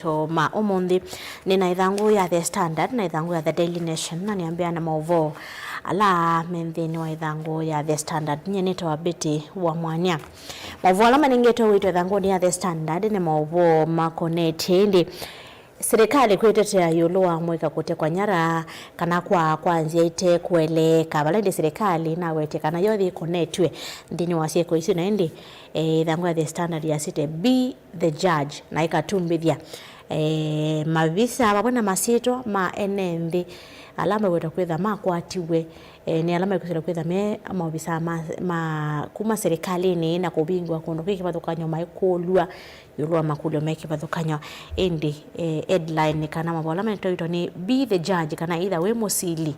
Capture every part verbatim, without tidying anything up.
Maũvoo ma ũmũnthĩ nĩ na ĩthangũ ya The Standard na ĩthangũ ya The Daily Nation, na nĩambĩa na maũvoo ala me nthĩnĩ wa ĩthangũ ya The Standard. Nyie nĩtawa Betty wa Mwanya. Maũvoo ala manengetwe wĩtũ ĩthangũnĩ ya The Standard nĩ maũvoo makonetye ĩndĩ silikalĩ kwĩtetea ĩũlũ wa amũika kũtekwa nyara kana kwa kwa nzĩa ite kũeleeka, vala ĩndĩ silikalĩ nawetye kana yothi ĩkonetw'e nthĩnĩ wa syĩko isu, na ĩndĩ, eh, ĩthangũ ya The Standard yasĩte, "Be the judge," na ĩkatumbĩthya, eh, mavisa vamwe na masyĩtwa ma ene nthĩ ala meweta kwĩtha makwatiwe, eh, nĩ ala mekwĩsĩla kwĩtha me maovisa ma, ma kuma silikalĩnĩ na kũvingũa kũndũ kwĩ kĩvathũkany'o maikũlw'a ĩũlũ wa makũlyo me kĩvathũkany'o. Ĩndĩ, eh, headline kana maũvoo ala manengetwe wĩtũ nĩ, "Be the judge," kana either wĩ mũsili,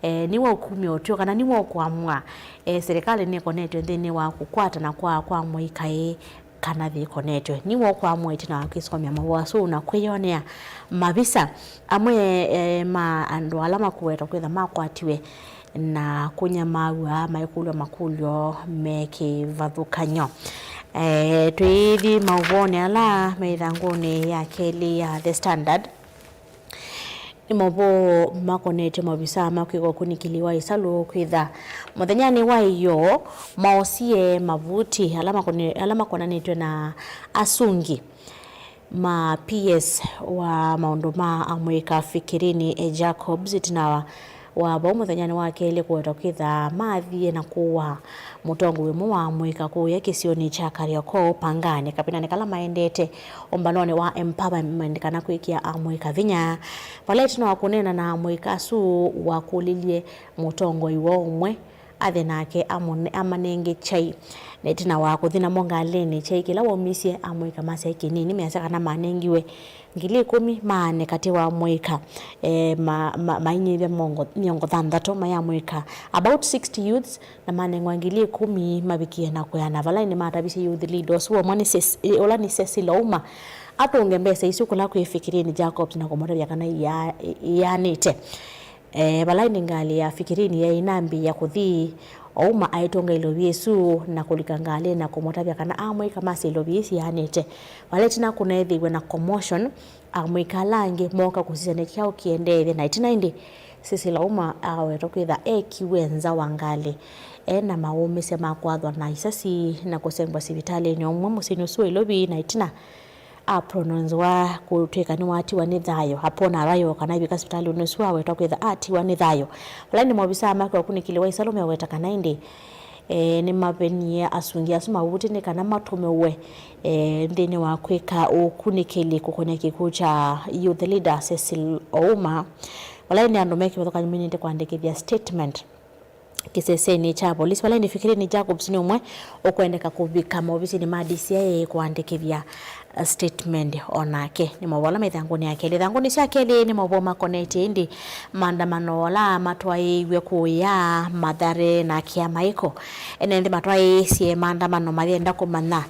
eh, nĩwe ũkumya ũtw'o kana nĩwe ũkũamũa. Eh, silikalĩ nĩkonetwe nthĩnĩ wa kũkwatana kwa, kwa amũika ĩĩ kana yĩkonetwe. Nĩwe ũkũamũa ĩtina wa kwĩsomea maũvoo asu na kwĩyonea mavisa amwe, eh, ma andũ ala makũwetwa kwĩtha makwatiwe na kũnyamaaw'a maikũlw'a makũlyo me kĩvathũkany'o. Eh, twĩithi maũvoonĩ ala me ĩthangũnĩ ya kelĩ ya The Standard, nĩ maũvoo makonetye maovisaa ma kwĩka ũkunĩkĩli wa ĩsalũ kwĩtha mũthenyanĩ wa ĩyoo maosie mavuti ala makone-, ala makonanĩtw'e na asungi ma P S wa maũndũ ma amũika Fikirini Jacobs, ĩtina wa, wa vau mũthenyanĩ wa kelĩ kũwetwa kwĩtha mathie na kũũa mũtongoi ũmwe wa amũika kũũya kĩsionĩ kya Kariokor Pangani, kavindanĩ kala maendete ũmbanonĩ wa empowerment kana kwĩkĩa amũika vinya. Vala ĩtina wa kũneena na amũika asu wakũlilye mũtongoi woo ũmwe athe nake amũne-, amanenge kyai. Na ĩtina wa kũthi namo ngalĩnĩ, kyai kĩla waumisye amũika ma kyaĩ kĩnini measya kana manengiwe ngili ĩkũmi maane katĩ wa amũika, eh, ma, ma, mainyĩvya mĩongo, mĩongo thanthatũ mai amũika, about sixty youths, na manengwa ngili ĩkũmi mavikie na kwĩana. Vala ĩndĩ matavisye youth leader ũsu ũmwe nĩ Cec-, ũla nĩ Cecil Ouma atũnge mbesa isu kũla kwĩ Fikirini Jacobs na kũmũtavya kana ia-, ianĩte. Eh, vala ĩndĩ ngalĩ ya Fikirini yaĩ ĩnambĩĩa kũthi, Ouma aĩtũnga ilovi ĩsu na kũlika ngalĩnĩ na kũmũtavya kana amũika masya ilovi ii sianĩte. Vala ĩtina kũneethĩiwe na commotion, amũika ala angĩ mooka kũsisya nĩ kyaũ kĩendeethye, na ĩtina ĩndĩ Cecil Ouma awetwa kwĩtha ekiwe nza wa ngalĩ e na maũmĩsya ma kwathwa na isasi na kũsengwa sivitalĩnĩ ũmwe mũsyĩnĩ ũsu wa ilovi, na ĩtina aprononzwa kũtw'ĩka nĩwatiwa nĩ thayũ. Apona arayo kana ivika sivitalĩnĩ ũsu awetwa kwĩtha atiwa nĩ thayũ. Vala ĩndĩ maovisaa make ũkunĩkĩli wa ĩsalũ meweta kana ĩndĩ, eh, nĩmavenie asungi asu mavuti nĩ kana matũmĩwe, eh, nthĩnĩ wa kwĩka ũkunĩkĩli kũkonya kĩkw'ũ kya youth leader Cecil Ouma. Vala ĩndĩ andũ me kĩvathũkany'o mainĩte kũandĩkĩthya statement kĩsesenĩ kya volisi, vala ĩndĩ Fikirini Jacobs nĩ ũmwe ũkwendeka kũvika maovisinĩ ma D C I A kũandĩkĩthya, uh, statement o nake. Nĩ maũvoo ala me ĩthangũnĩ ya kelĩ. Ĩthangũnĩ sya kelĩ nĩ maũvoo makonetye ĩndĩ maandamano ala matwaĩiw'e kũya Mathare na kĩa Maiko. Ene nthĩ matwaĩĩsye maandamano mayenda kũmanya,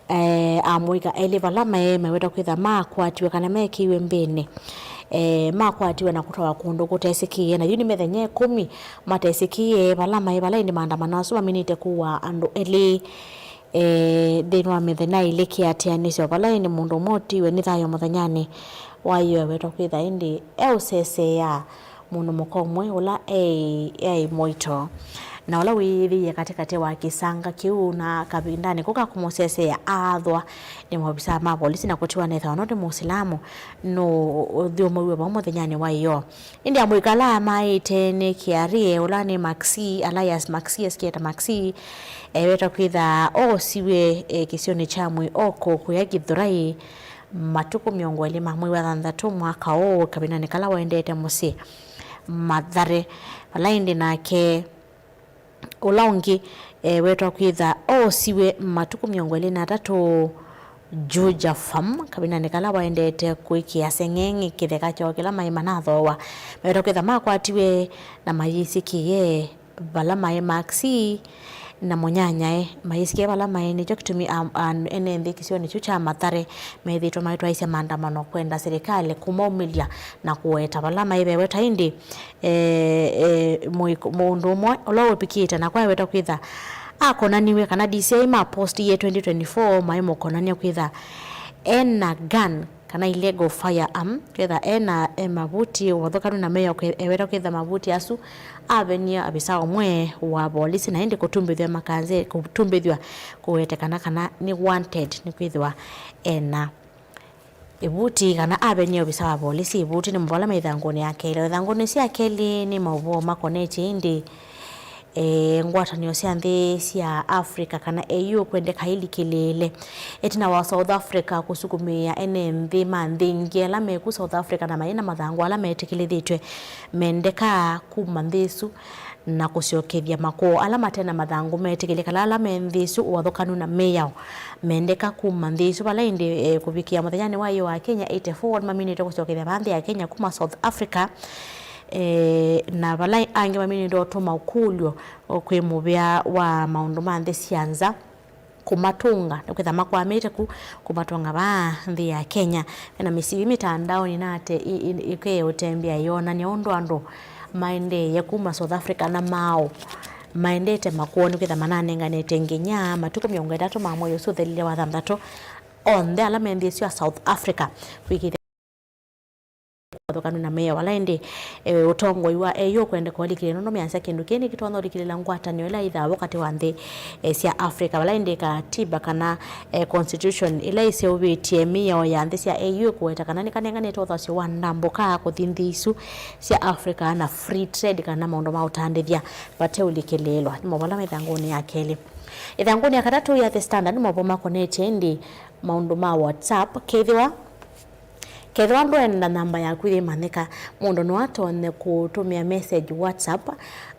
eh, amũika elĩ vala maĩ meweta kwĩtha makwatiwe kana mekĩiwe mbĩnĩ, eh, makwatiwe na kũtwawa kũndũ kũtesĩkĩĩe, na yu nĩ mĩthenya ĩkũmi matesĩkĩĩe vala maĩ, vala ĩndĩ maandamano asu maminĩte kũua andũ elĩ, eh, nthĩnĩ wa mĩthenya ĩlĩ kĩatĩanĩsyo, vala ĩndĩ mũndũ ũmwe ũtiwe nĩ thayũ mũthenyanĩ wa ĩyoo ewetwa kwĩtha ĩndĩ eũseseea mũndũ mũka ũmwe ũla eĩ, eĩ mũito, na ũla wĩyĩthĩie katĩkatĩ wa kĩsanga kĩu, na kavindanĩ kau ka kũmũseseea aathwa nĩ maovisaa ma volisi na kũtiwa nĩ thayũ nũndũ nĩ Mũsilamu, nũũthyũmũiwe vau mũthenyanĩ wa ĩyoo. Ĩndĩ amũika ala maĩte nĩ Kiarie, ũla nĩ Maxi, alias Maxi, asikie ta Maxi, ewetwa kwĩtha oosiw'e, eh, kĩsionĩ kya Mwĩoko kũya Gĩthũrai matukũ mĩongo ĩlĩ ma mwei wa thanthatũ mwaka ũũ, kavindanĩ kala waendete mũsyĩ Mathare. Vala ĩndĩ nake ũla ũngĩ, eh, wetwa kwĩtha oosiwe matukũ mĩongo ĩlĩ na atatũ Juja Farm, kavindanĩ kala waendete kũĩkĩa seng'eng'e kĩtheka kyoo kĩla maĩ manathooa. Mewetwa kwĩtha makwatiwe na mayĩsĩkĩe vala maĩ Maxi na mũnyanyae. Mayĩsĩkĩe vala maĩ, nĩkyo kĩtumi a, a, ene nthĩ kĩsionĩ kyu kya Mathare methĩĩtwe maitwaĩsya maandamano kwenda silikalĩ kũmaumĩlya na kũweta vala maĩ. Veweta ĩndĩ, eh, eh, mũndũ ũmwe ũla ũvikĩte na kwawetwa kwĩtha akonaniwe kana D C I ma post ye twenty twenty-four maĩ mũkonany'a kwĩtha ena gun kana illegal firearm, kwĩtha ena e mavuti ũvathũkanu na mĩao, eweta kwĩtha mavuti asu avenie avisa ũmwe wa volisi, na ĩndĩ kũtumbĩthw'a makanze, kũtumbĩthw'a kũwetekana kana nĩ wanted nĩ kwĩthĩwa ena ĩvuti kana avenie ovisa wa volisi ĩvuti. Nĩ maũvoo ala me ĩthangũnĩ ya kelĩ. Ĩthangũnĩ sya kelĩ nĩ maũvoo makonetye ĩndĩ e, ngwatanĩo sya nthĩ sya Africa kana A U kwendeka ilikĩlĩĩle ĩtina wa South Africa kũsukumĩĩa ene nthĩ ma nthĩ ingĩ ala meku South Africa na maĩ na mathangũ ala metĩkĩlĩthĩtw'e mendeka kuma nthĩ ĩsu na kũsyokethya makwoo ala mate na mathangũ metĩkĩlĩka, ala me nthĩ ĩsu ũvathũkanu na mĩao mendeka kuma nthĩ ĩsu, vala ĩndĩ, e, kũvikĩa mũthenyanĩ wa ĩyoo wa Kenya eighty-four nĩmaminĩtwe kũsyokethya vaa nthĩ ya Kenya kuma South Africa. E, na vala angĩ maminĩtwe ũtũma ũkũlyo kwĩ mũvĩa wa maũndũ ma nthĩ sya nza kũmatũnga, nĩkwĩtha makwamĩte ku kũmatũnga vaa nthĩ ya Kenya. Vena mĩsivi mĩtandaonĩ na ate ĩ- ĩ- ĩkee ũtembea ĩyonany'a ũndũ andũ maendeeye kuma South Africa na maaũ maendete makwoo, nĩkwĩtha mananenganĩte nginya matukũ mĩongo ĩtatũ ma mwei ũsu ũthelile wa thanthatũ, onthe ala me nthĩ ĩsu ya South Africa kwĩkĩthya kũvathũkanu na mĩao. Vala ĩndĩ, e, ũtongoi wa A U ũkwendeka ũlikĩlĩle nũndũ measya kĩndũ kĩĩ nĩkĩtonya ũlikĩlĩla ngwatanĩo ĩla ĩthaa vo katĩ wa nthĩ, e, sya Africa. Vala ĩndĩ katiba kana, e, constitution ĩla ĩseũvĩtye mĩao ya nthĩ sya A U ĩkũweta kana nĩkanenganĩte ũthasyo wa ndambũka kũthi nthĩ isu sya Africa na free trade kana maũndũ ma ũtandĩthya vate ũlikĩlĩĩlwa. Nĩ maũvoo ala me ĩthangũnĩ ya kelĩ. Ĩthangũnĩ ya katatũ ya The Standard nĩ maũvoo makonetye ĩndĩ maũndũ ma WhatsApp. Kethĩwa Kethĩwa ndwenda namba yaku yĩmanyĩka, mũndũ no atonye kũũtũmĩa message WhatsApp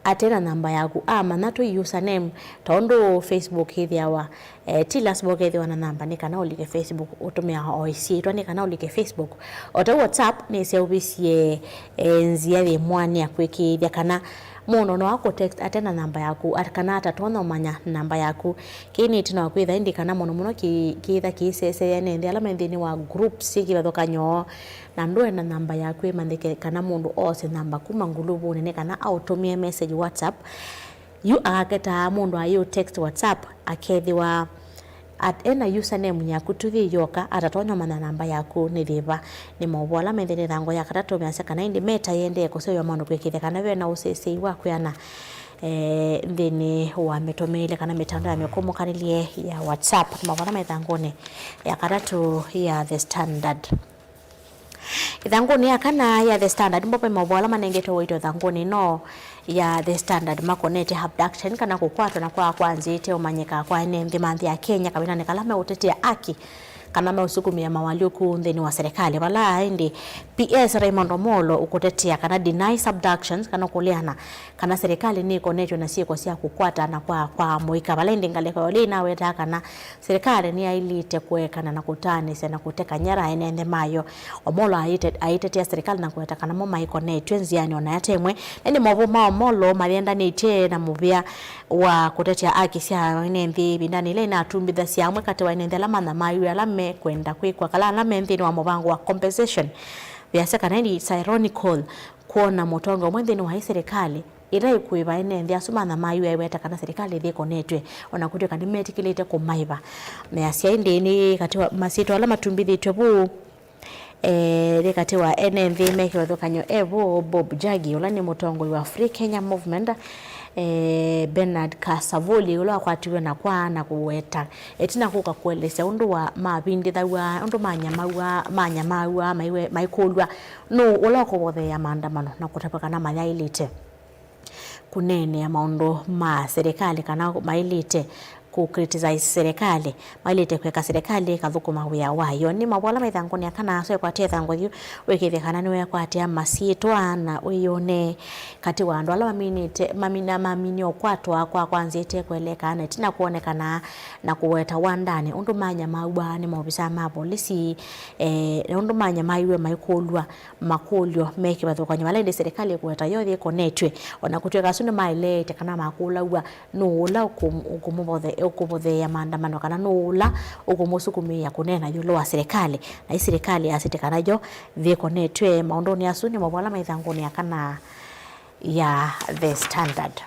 ate na namba yaku, amanya tũ username, ta ũndũ Facebook ĩthĩawa, eh, ti lasima ũkethĩwa na namba nĩ kana ũlike Facebook, ũtũmĩawa o ĩsyĩtwa nĩ kana ũlike Facebook. O ta WhatsApp nĩseũvĩsye, eh, nzĩa yĩ mwanya kwĩkĩĩthya kana mũndũ no akũtext ate na namba yaku, at- kana atatonya ũmanya namba yaku. Kĩĩ nĩ ĩtina wa kwĩtha ĩndĩ kana mũno mũno kĩ- kĩitha kĩiseseea ene nthĩ ala me nthĩnĩ wa groups syĩ kĩvathũkany'o, na ndwenda namba yaku ĩmanyĩke kana mũndũ oose namba kuma nguluvunĩ nĩ kana aũtũmĩe message WhatsApp. Yu akaketaa mũndũ ayĩũ text WhatsApp akethĩwa at- ena username yaku tu yĩ yoka, atatonya ũmanya namba yaku nĩ yĩva. Nĩ maũvoo ala me nthĩnĩ ĩthangũ ya katatũ measya kana ĩndĩ Meta yĩendee kũseũvya maũndũ kwĩkĩĩthya kana ve na ũsesei wa kwĩana, eh, nthĩnĩ wa mĩtũmĩĩle kana mĩtandao ya mĩkũmũkanĩlye ya WhatsApp. Nĩ maũvoo ala me ĩthangũnĩ ya katatũ ya The Standard. Ĩthangũnĩ ya kana ya The Standard, mbo ve maũvoo ala manengetwe ũito ĩthangũnĩ ĩno ya The Standard makonetye abduction kana kũkwatwa na kwaa kwa nzĩa ĩteũmanyĩka kwa ene nthĩ ma nthĩ ya Kenya kavindanĩ kala meũtetea aki kana meũsukumĩa mawalyũku nthĩnĩ wa serikali, vala ĩndĩ P S Raymond Omolo ũkũtetea kana denies abductions kana kũleana kana serikali nĩkonetw'e na syĩko sya kũkwata na kwaa kwa mũika, vala ĩndĩ ngalĩko ya ũlei nawetaa kana serikali nĩyaĩlĩte kũekana na kũtaanĩsya na kũteka nyara ene nthĩ mayo. Omolo aĩte- aĩtetea serikali na kũweta kana mo maĩkonetw'e nzĩanĩ ona ata ĩmwe, na ĩndĩ maũvoo ma Omolo mayendanĩtye na mũvĩa wa kũtetea aki sya ene nthĩ ĩvindanĩ ĩla ĩnatumbĩthasya amwe katĩ wa ene nthĩ ala manyamaiwe ala mekwenda kwĩkwa kana ala me nthĩnĩ wa mũvango wa compensation. Veasya kana ĩndĩ it's ironical kwona mũtongoi ũmwe nthĩnĩ wa ĩ serikali ĩla ĩkũĩva ene nthĩ asu manyamaiwe aiweta kana serikali ĩthĩkonetw'e, ona kũtw'ĩka nĩmetĩkĩlĩte kũmaĩva. Measya ĩndĩ nĩ katĩ wa masyĩtwa ala matumbĩthĩtw'e vuu, eh, nĩ katĩ wa ene nthĩ me kĩvathũkany'o e vuu Bob Jagi, ũla nĩ mũtongoi wa Free Kenya Movement, eh, Bernard Kasavuli, ũla wakwatiwe na kwaa na kũweta ĩtina kũka kũelesya ũndũ wa mavindĩthaw'a, ũndũ manyamaw'a, manyamaw'a, maiwe- maikũlw'a nũũ ũla ũkũvotheea maandamano na kũtavw'a kana mayaĩlĩte kũneenea maũndũ ma serikali kana maĩlĩte kũ criticize serikali, maĩlĩte kũeka serikali ĩkathũkũma wĩa wayo. Nĩ maũvoo ala me ĩthangũnĩ ya kana asu ekwatia ĩthangũ yu wĩkĩĩthye kana nĩwekwatĩa masyĩtwa na wĩyone katĩ wa andũ ala maminĩte, mamina- maminie ũkwatwa kwa kwa nzĩa ĩte kũeleka na ĩtina kwonekana na kũweta wandanĩ ũndũ manyamaw'a nĩ maovisaa ma volisi, eh, na ũndũ manyamaiwe maikũlw'a makũlyo me kĩvathũkany'o vala ĩndĩ serikali ĩkũweta yo yĩkonetw'e, ona kũtw'ĩka asu nĩmaeleete kana makũlaw'a nũũ ũla ũkũ- ũkũmũvothe- ũkũvotheea maandamano kana nũũ ũla ũkũmũsukumĩĩa kũneena ĩũlũ wa serikali, na ĩ serikali yasĩte kana yo yĩkonetw'e. Maũndũnĩ asu nĩ maũvoo ala me ĩthangũnĩ ya kana ya The Standard.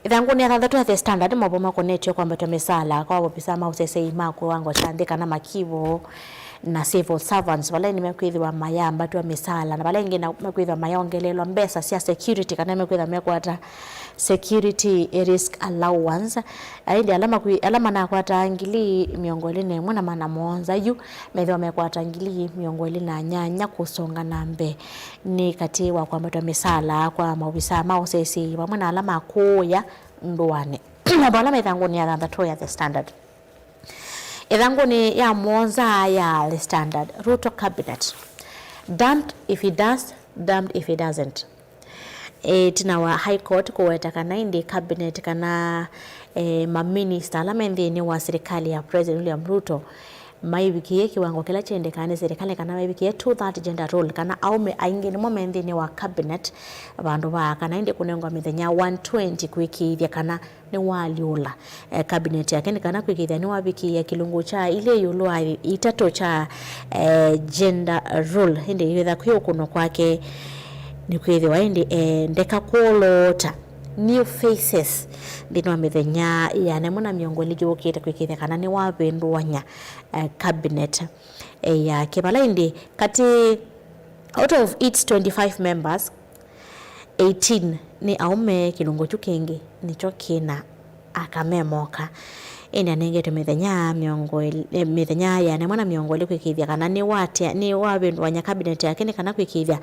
Ĩthangũnĩ ya thanthatũ ya The Standard, maũvoo makonetye kwambatw'a mĩsaala kwa ovisa ma ũsesei ma kĩwango kya nthĩ kana makivũ. na civil servants, vala ĩndĩ mekwĩthĩwa mayambatw'a mĩsaala, na vala ĩngĩ na mekwĩthĩwa mayongelelwa mbesa sya security, kana mekwĩthĩwa mekwata security risk allowance. Aindi ala makwi-, ala manakwataa ngili mĩongo ĩlĩ na ĩmwe na maana mũonza yu, methĩwa mekwata ngili mĩongo ĩlĩ na nyanya kũsonga na mbee, nĩ katĩ wa kwambatw'a mĩsaala kwa maovisaa ma ũseseĩ vamwe na ala makũũya ndũanĩ. Mambo ala me ĩthangũnĩ ya thanthatũ ya The Standard. Ĩthangũnĩ ya mũonza ya The Standard, Ruto cabinet. Damned if he does, damned if he doesn't. Ĩtina wa High Court kũweta kana ĩndĩ cabinet kana, eh, maminista ala me nthĩnĩ wa serikali ya President William Ruto maivikĩie kĩwango kĩla kyendekaa nĩ serikali kana maivikĩie two third gender rule, kana aũme aingĩ nĩmo me nthĩnĩ wa cabinet, vandũ va kana ĩndĩ kũnengwa mĩthenya one twenty kwĩkĩĩthya kana nĩwaalyũla, eh, cabinet yake nĩ kana kwĩkĩĩthya nĩwavikĩĩa kĩlungu kya ilĩ ĩũlũ wa itatũ kya, eh, gender rule. Ĩndĩ ĩwetha kwĩ ũkũno kwake nĩ kwĩthĩwa ĩndĩ endeka kwoloota new faces nthĩnĩ wa mĩthenya ĩana ĩmwe na mĩongo ĩlĩ yũkĩte kwĩkĩĩthya kana nĩwavĩndũany'a, eh, cabinet, eh, yake. Vala ĩndĩ katĩ, out of its twenty-five members, eighteen nĩ aũme, kĩlungu kyu kĩngĩ nĩkyo kĩna aka me moka. Ĩndĩ anengetwe mĩthenya mĩongo ĩlĩ, eh, mĩthenya ĩana ĩmwe na mĩongo ĩlĩ kwĩkĩĩthya kana nĩwatia-, nĩwavĩndũany'a cabinet yake nĩ kana kwĩkĩĩthya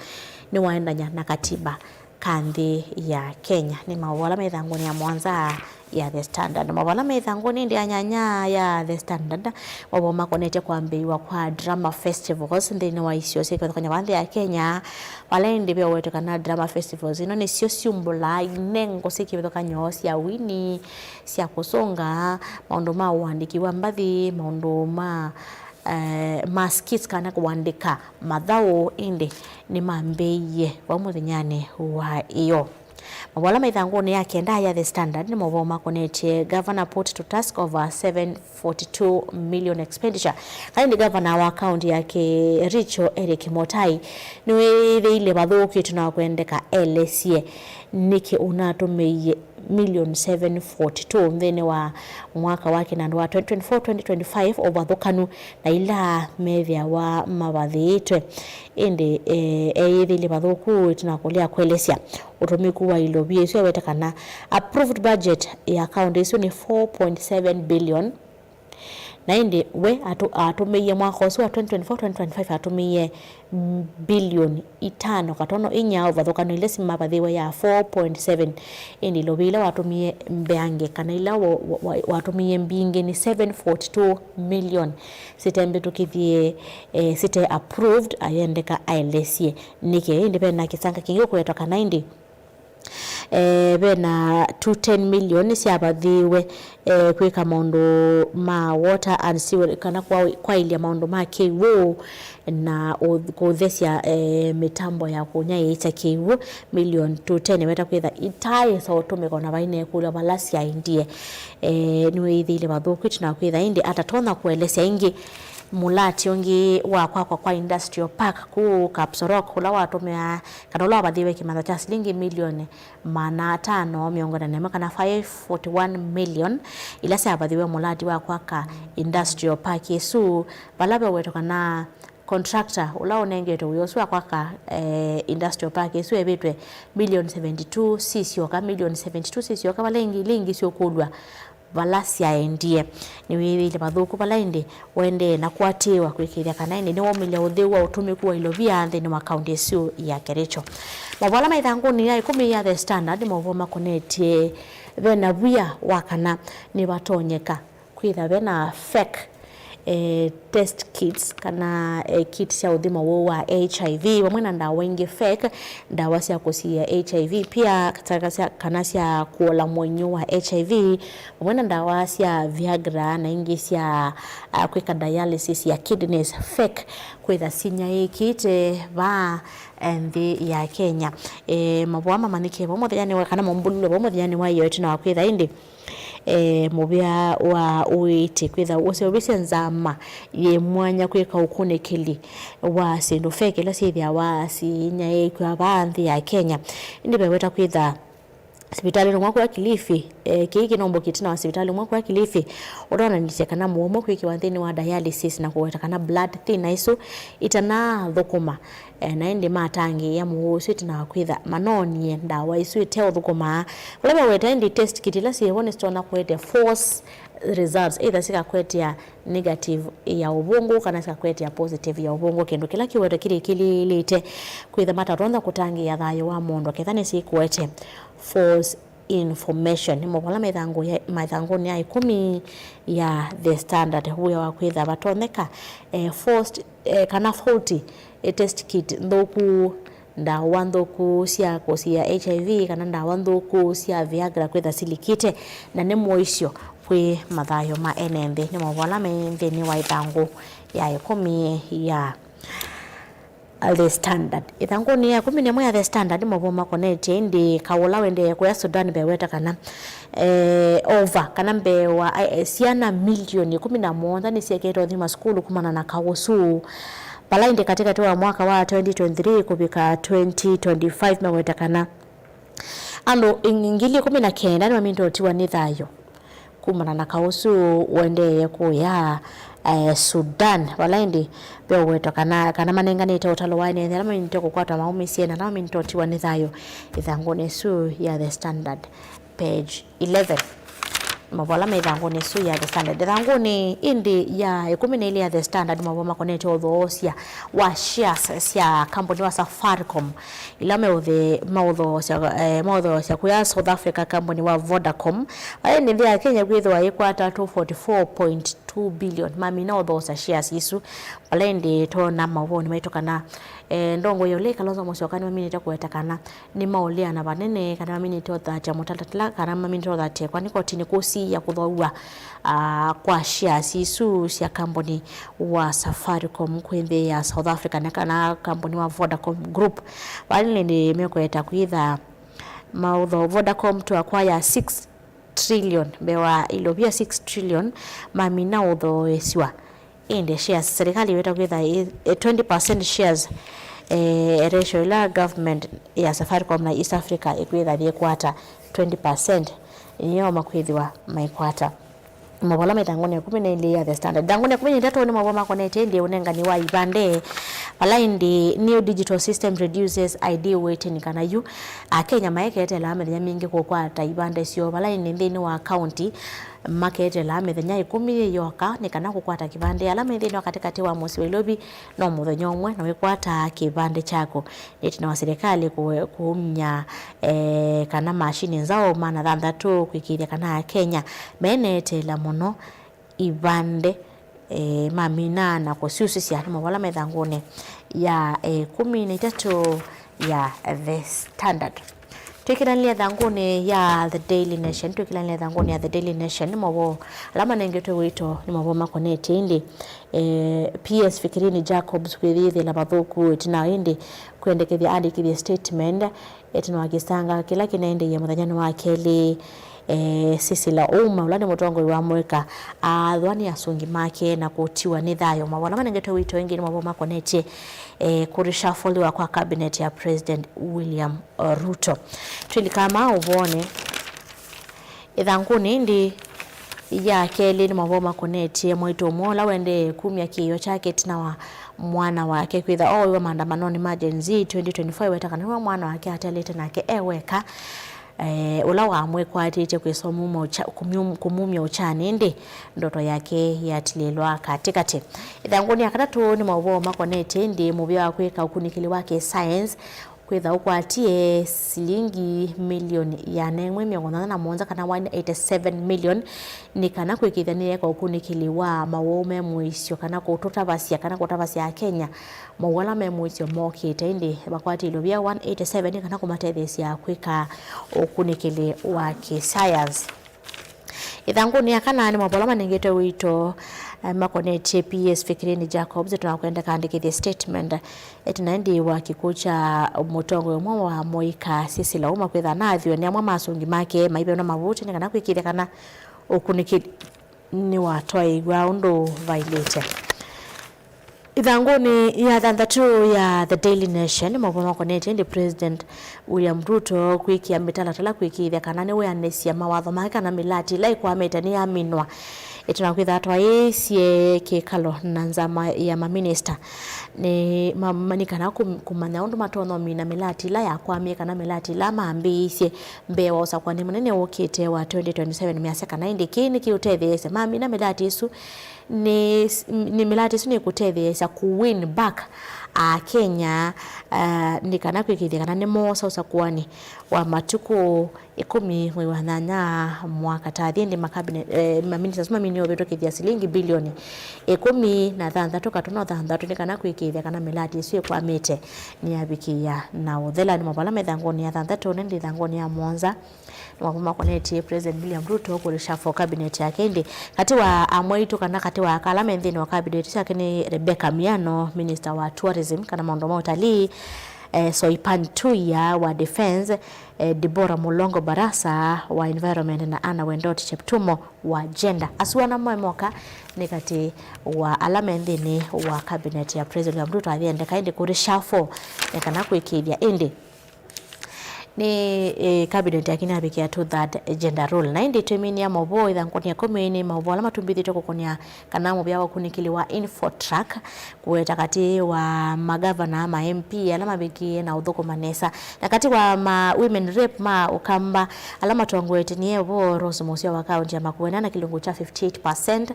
nĩwaendany'a na katiba ka nthĩ ya Kenya. Nĩ maũvoo ala me ĩthangũnĩ ya mũonza ya The Standard. Maũvoo ala me ĩthangũnĩ ĩndĩ ya nyanya ya The Standard, maũvoo makonetye kwambĩĩwa kwa drama festivals nthĩnĩ wa isio syĩ kĩvathũkany'o va nthĩ ya Kenya, vala ĩndĩ veũwetwe kana drama festivals ino nĩsyo syumbũlaa inengo syĩ kĩvathũkany'o sya wini, sya kũsũnga, maũndũ ma ũandĩki wa mbathi, maũndũ ma, eh, ma skits kana kũandĩka mathaũ, ĩndĩ nĩmambĩĩie vau mũthenyanĩ wa ĩyo. Maũvoo ala me ĩthangũnĩ ya kenda ya The Standard nĩ maũvoo makonetye Governor put to task over seven forty-two million expenditure. Kana ĩndĩ gavana wa kaunti ya Kericho, Eric Motai, nĩwĩthĩile vathũkĩtwe na kwendeka elesye nĩkĩ ũnatũmĩie million seven forty-two nthĩnĩ wa mwaka wa kĩnandũ wa twenty twenty-four twenty twenty-five ũvathũkanu na ila methĩawa mavathĩĩtwe. Ĩndĩ, eh, eyĩthĩile vathũku ĩtina wa kũlea kũelesya ũtũmĩku wa ilovi ĩsu, ewete kana approved budget ya kaunti ĩsu nĩ four point seven billion, na ĩndĩ we atũ-, atũmĩie mwaka ũsu wa twenty twenty-four twenty twenty-five atũmĩie, mm, bilioni itano katono inya ũvathũkano ila simavathĩwe ya four point seven, ĩndĩ ilovi ila watũmĩie mbeange kana ila wa-, wa-, wa-, watũmĩie mbingĩ nĩ seven forty-two million sitembĩtũkĩthie, eh, site approved, ayendeka aelesye nĩkĩ. Ĩndĩ vena kĩsanga kĩngĩ ũkũwetwa kana ĩndĩ, eh, vena two ten million syavathĩwe, eh, kwĩka maũndũ ma water and sewer, kana kwa-, kwaĩlya maũndũ ma kĩw'ũ na ũ-, kũthesya, eh, mĩtambo ya kũnyaĩĩkya kĩw'ũ, million two ten weta kwĩtha itaĩsa ũtũmĩka na vainekũlya vala syaendie. Eh, nĩwĩthĩile vathũku ĩtina wa kwĩtha ĩndĩ atatonya kũelesya ĩngĩ. Mũlati ũngĩ wa kwakwa kwa Industrial Park kũu Kapsorok, ũla watũmĩaa kana ũla wavathĩwe kĩmantha kya silingi milioni maana atano mĩongo ĩna na ĩmwe kana five forty-one million, ila syavathĩwe mũlati wa kwaka Industrial Park ĩsu, vala vewetwe kana contractor ũla ũnengetwe wĩa ũsu wa kwaka, eh, Industrial Park ĩsu evĩtwe million seventy-two sisyoka, million seventy-two sisyoka, vala ingĩ, ila ingĩ syũkũlw'a vala syaendie. Nĩwĩthĩile vathũku vala ĩndĩ ũendee na kũatĩĩwa kwĩkĩĩthya kana ĩndĩ nĩwaumĩlya ũtheu wa ũtũmĩku wa ilovia nthĩnĩ wa kaunti ĩsu ya Kericho. Maũvoo ala me ĩthangũnĩ ya ĩkũmi ya The Standard nĩ maũvoo makonetye vena wia wa kana nĩvatonyeka kwĩtha vena fake, eh, test kits kana, eh, kit sya ũthima ũũ wa H I V, vamwe na ndawa ingĩ fake, ndawa sya kũsiĩa H I V pia, kata-, sya, kana sya kũola mũinyũ wa H I V, vamwe na ndawa sya Viagra na ingĩ sya, ah, kwĩka dialysis ya kidneys fake, kwĩtha sinyaĩĩkĩte vaa, eh, nthĩ ya Kenya. Eh, mavoa mamanyĩkie vau mũthenyanĩ wa, kana mombũlilwe vau mũthenyanĩ wa ĩyo ĩtina wa kwĩtha ĩndĩ eh, mũvea wa ũiiti kwĩtha ũseũvĩsye nzama yĩ mwanya kwĩka ũkunĩkĩli wa syĩndũ feki ila syĩthĩawa sinyaĩĩkw'a vaa nthĩ ya Kenya. Ĩndĩ veweta kwĩtha sivitalĩnĩ ũmwe kũla Kilifi, E, kĩĩ kĩnaumbũkie ĩtina wa sivitalĩ ũmwe kũya Kilifi ũtonanisye kana mũũ ũmwe kwĩkĩwa nthĩnĩ wa dialysis na kũweta kana blood thinner isu itanathũkũma, e, na ĩndĩ matangĩĩa mũũ ũsu ĩtina wa kwĩtha manonie ndawa isu iteũthũkũmaa. Kũla maweta ĩndĩ test kit ila syĩvo nĩsitonya kũete false results, either sikakwetea negative ya ũvũngũ kana sikakwetea positive ya ũvũngũ, kĩndũ kĩla kĩwetwe kĩlĩkĩlĩĩlĩte kwĩtha matatonya kũtangĩĩa thayũ wa mũndũ ketha nĩsyĩkũete false information. Nĩ maũvoo ala methangũ ya, methangũnĩ ya ĩkũmi ya The Standard, wĩa wa kwĩtha vatonyeka, eh, forced, eh, kana faulty, eh, test kit nthũku, ndawa nthũku sya kũsiĩa H I V, kana ndawa nthũku sya Viagra kwĩtha silikĩte, na nĩ mũisyo kwĩ mathayũ ma ene nthĩ. Nĩ maũvoo ala me nthĩnĩ wa ĩthangũ ya ĩkũmi ya The Standard. Ĩthangũnĩ ya ĩkũmi na ĩmwe ya The Standard, maũvoo makonetye ĩndĩ kaũ ũla ũendee kũya Sudan mbeweta kana, eh, over, kana mbee wa, eh, syana milioni ĩkũmi na mũonza nĩsyeketwe ũthi masukulu kumana na kaũ ũsu. Vala ĩndĩ katĩkatĩ wa mwaka wa twenty twenty-three kũvika twenty twenty-five meweta kana andũ ngili ĩkũmi na kenda nĩmaminĩte ũtiwa nĩ thayũ kumana na kaũ ũsu ũendee kũya, eh, Sudan, vala ĩndĩ veũwetwa kana, kana manenganĩte ũtalo wa ene nthĩ ala maminĩte kũkwatwa maũmĩsye na ala maminĩte ũtiwa nĩ thayũ ĩthangũnĩ ĩsu ya The Standard, page eleven. Maũvoo ala me ĩthangũnĩ ĩsu ya The Standard. Ĩthangũnĩ ĩndĩ ya ĩkũmi na ĩlĩ ya The Standard, maũvoo makonetye ũthoosya wa shares sya kambuni wa Safaricom ila meũthe-, maũthoosya, eh, maũthoosya kũya South Africa, kambuni wa Vodacom. Vala ĩndĩ nthĩ ya Kenya kwĩthĩwa yĩkwata two forty-four point two billion, mamina ũthoosya shares isu. Vala ĩndĩ twona maũvoonĩ maitũ kana, eh, ndongoi ya ũlei Kalonzo Musyoka nĩmaminĩte kũweta kana nĩmaũleana vanene, kana maminĩte ũthatya mũtalatala, kana maminĩte ũthatya ĩkoani kotinĩ kũsiĩĩa kũthoow'a, ah, kwa shares isu sya kambuni wa Safaricom kwĩ nthĩ ya South Africa, na kana kambuni wa Vodacom Group. Vala ĩndĩ mekweta kwĩtha maũthoo Vodacom to acquire six trillion, mbee wa ilovia six trillion, mamina ũthoosya. Ĩndĩ shares, serikali ĩweta kwĩtha ĩ, ĩ twenty percent shares, eh, ratio ĩla government ya Safaricom na East Africa ĩkwĩtha yĩkwata twenty percent, nĩyo makwĩthĩwa maikwata. Maũvoo ala me ĩthangũnĩ ya ĩkũmi na ĩlĩ ya The Standard. Ĩthangũnĩ ya ĩkũmi na ĩtatũ nĩ maũvoo makonetye ĩndĩ ũnengani wa ivande, vala ĩndĩ new digital system reduces I D waiting, kana yu Akenya maiketeelaa mĩthenya mingĩ kũkwata ivande syoo, vala ĩndĩ nthĩnĩ wa kaunti maketeelaa mĩthenya ĩkũmi yĩ yoka nĩ kana kũkwata kĩvande. Ala me nthĩnĩ wa katĩkatĩ wa mũsyĩ wa Nairobi, no mũthenya ũmwe na wĩkwataa kĩvande kyaku. Nĩ ĩtina wa silikalĩ kũ-, kũumya, eh, kana mashini nzaũ maana thanthatũ kwĩkĩĩthya kana Akenya meneeteela mũno ivande, eh, mamina na kũsyusĩsya. Nĩ maũvoo ala me ĩthangũnĩ ya, eh, ĩkũmi na ĩtatũ ya The Standard. Twĩkĩlanĩlya ĩthangũnĩ ya The Daily Nation, twĩkĩlanĩlya ĩthangũnĩ ya The Daily Nation, nĩ maũvoo ala manengetwe wĩto, nĩ maũvoo makonetye ĩndĩ, eh, P S Fikirini Jacobs kwĩyĩthĩla vathũku ĩtina wa ĩndĩ kwendekethya andĩkĩthye statement ĩtina wa kĩsanga kĩla kĩnaendeie mũthenyanĩ wa kelĩ, eh, Cecily Ouma, ũla nĩ mũtongoi wa mũika, aathwa nĩ asungi make na kũtiwa nĩ thayũ. Maũvoo ala manengetwe wĩto ĩngĩ nĩ maũvoo makonetye, eh, kũreshufflewa kwa cabinet ya President William Ruto. Twĩlika maũvoonĩ, ĩthangũnĩ ĩndĩ ya kelĩ nĩ maũvoo makonetye mwaitũ ũmwe ũla ũendee kumya kĩĩo kyake ĩtina wa mwana wake kwĩtha ooiwe maandamanonĩ ma Gen Z twenty twenty-four, eweta kana nĩwe mwana wake atelĩte nake e weka, eh, ũla wamwĩkwatĩtye kwĩsa ũmuma ũkya-, kũmyum-, kũmumya ũkyanĩ, ĩndĩ ndoto yake yatilĩlwa katĩkatĩ. Ĩthangũnĩ ya katatũ nĩ maũvoo makonetye ĩndĩ mũvĩa wa kwĩka ũkunĩkĩli wa kĩ-science kwĩtha ũkwatie silingi milioni ĩana ĩmwe mĩongo nyanya na mũonza, kana one eighty seven million, nĩ kana kwĩkĩĩthya nĩyeeka ũkunĩkĩli wa mawau me mũisyo, kana kũtũtavasya, kana kũtavasya Akenya mawau ala me mũisyo mokĩte, ĩndĩ vakwatĩlwe via one eighty seven nĩ kana kũmatetheesya kwĩka ũkunĩkĩli wa kĩ-science. Ĩthangũnĩ ya kana nĩ maũvoo ala manengetwe wĩto, eh, makonetye P S Fikirini Jacobs, ĩtina wa kwenda kandĩkĩthye statement, eh, ĩtina ĩndĩ wa kĩkw'ũ kya mũtongoi ũmwe wa mũika Cecily Ouma kwĩtha naathw'e nĩ amwe ma asungi make maivenwa mavuti nĩ kana kwĩkĩĩthya kana ũkunĩkĩli nĩwatwaĩĩw'a ũndũ vaĩlĩte. Ĩthangũnĩ ya thanthatũ ya The Daily Nation, maũvoo makonetye ĩndĩ President William Ruto kwĩkĩa mĩtalatala kwĩkĩĩthya kana nĩwĩanĩsya mawatho make kana mĩlati ĩla ĩkwamĩte nĩyaminwa. Ĩtina kwĩtha twaĩĩsye kĩkalo na nzama ya maminista nĩ ma- ma- nĩ kana kũm- kũmanya ũndũ matonya ũmina mĩlati ĩla yakwamie kana mĩlati ĩla mambĩĩisye mbee wa ũsakũani mũnene ũkĩte wa twenty twenty-seven, measya kana ĩndĩ kĩĩ nĩkĩũtetheesya mamina mĩlati ĩsu nĩ, nĩ mĩlati ĩsu nĩkũtetheesya kũ win back Akenya, ah, nĩ kana kwĩkĩĩthya kana nĩmoosa ũsakũani wa matukũ ĩkũmi mwei wa nyanya mwaka ta athi ĩndĩ makabine, eh, maminista asu maminie ũvĩtũkĩthya silingi bilioni ĩkũmi na thanthatũ katono thanthatũ nĩ kana kwĩkĩĩthya kana mĩlati ĩsu ĩkwamĩte nĩyavikĩĩa na ũthela. Nĩ maũvoo ala me ĩthangũnĩ ya thanthatũ, na ĩndĩ ĩthangũnĩ ya mũonza. Nĩ maũvoo makonetye President William Ruto kũ reshuffle cabinet yake, ĩndĩ katĩ wa amwaitũ kana katĩ wa aka ala me nthĩnĩ wa cabinet yake nĩ Rebecca Miano, minister wa tourism kana maũndũ ma ũtalii, eh, Soipan Tuya wa defense, eh, Deborah Mulongo Barasa wa environment, na Anna Wendot Cheptumo wa gender. Asu ana me moka nĩ katĩ wa ala me nthĩnĩ wa cabinet ya President William Ruto athi endeka ĩndĩ kũ reshuffle nĩ kana kwĩkĩĩthya ĩndĩ nĩ, eh, cabinet yake nĩyavikĩa two third gender rule. Na ĩndĩ twĩminĩa maũvoo ĩthangũnĩ ya ĩkũmi nĩ maũvoo ala matumbĩthĩtwe kũkũnĩa kana mũvĩa wa ũkunĩkĩli wa Infotrack kũweta katĩ wa magavana ma M P ala mavikĩe na ũthũkũma nesa. Na katĩ wa ma women rep ma Ũkamba ala matongoetye nĩ evo Rose Musia wa kaunti ya Makueni ena kĩlungu kya fifty-eight percent,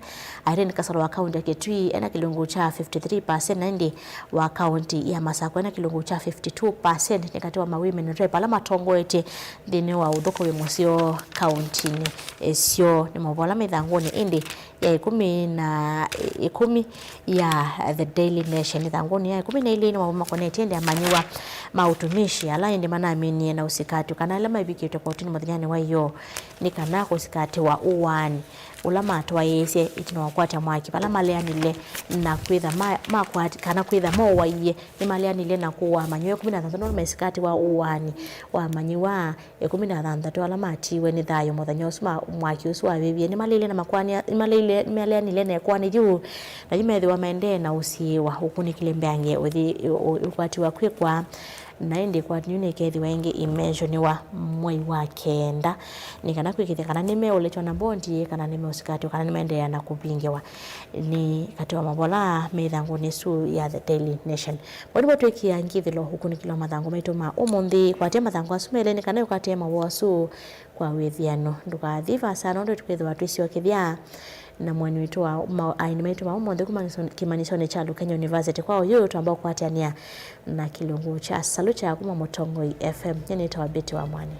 Irene Kasolo wa kaunti ya Kitui ena kĩlungu kya fifty-three percent, na ĩndĩ wa kaunti ya Masakũ ena kĩlungu kya fifty-two percent. Nĩ katĩ wa ma women rep ala matongoetye nthĩnĩ wa ũthũkũmi mũseo kauntinĩ ĩsyo. Nĩ maũvoo ala me ĩthangũnĩ ĩndĩ ya ĩkũmi na ĩkũmi ya The Daily Nation. Ĩthangũnĩ ya ĩkũmi na ilĩ nĩ maũvoo makonetye ĩndĩ amanyĩw'a ma ũtumishi ala ĩndĩ manaminie na ũsikatyo kana ala maivikĩtwe kotinĩ mũthenyanĩ wa ĩyoo nĩ kana kũsikatĩwa ũaani ũla matwaĩĩsye ĩtina wa kũkwatya mwaki vala maleanile na kwĩtha ma- makwat- kana kwĩtha mowaie nĩmaleanile na kũaa amanyĩw'a ĩkũmi na thanthatũ ala mesikatĩwa ũaani wa amanyĩw'a ĩkũmi na thanthatũ ala matiiwe nĩ thayũ mũthenya ũsu ma- mwaki ũsu wavĩvie. Nĩmaleile na makwania- nĩmaleile- nĩmaleanile na ĩkoani yĩu, na yu methĩwa maendee na ũsiĩĩwa ũkunĩkĩle mbeange ũthi- ũ- ũkwatiwa kwĩkwa, na ĩndĩ ĩkoani yĩu nĩkethĩwa ĩngĩ ĩmenshonĩwa mwei wa kenda nĩ kana kwĩkĩthya kana nĩmeũlekywa na mbondi kana nĩmeũsikatĩwa kana nĩmaendeea na kũvingĩwa. Nĩ katĩ wa maũvoo ala me ĩthangũnĩ ĩsu ya The Daily Nation. Vau nĩvo twĩkĩaa ngithĩlo ũkunĩkĩlo wa mathangũ maitũ ma ũmũnthĩ. Kwatya mathangũ asu melĩ nĩ kana ũkwatĩe maũvoo asu kwa wĩthĩano. Ndũkathi vaasa nũndũ twĩthĩwa twĩsyokethya na mũeni witũ wa ma- aeni maitũ ma ũmũnthĩ kuma kĩmanyĩsyo- kĩmanyĩsyonĩ kya Lukenya University. Kwa oyu twamba kũkwatĩanĩa na kĩlungu kya Salu kya kuma Mũtongoi F M. Nyie nĩtawa Betty wa Mwani.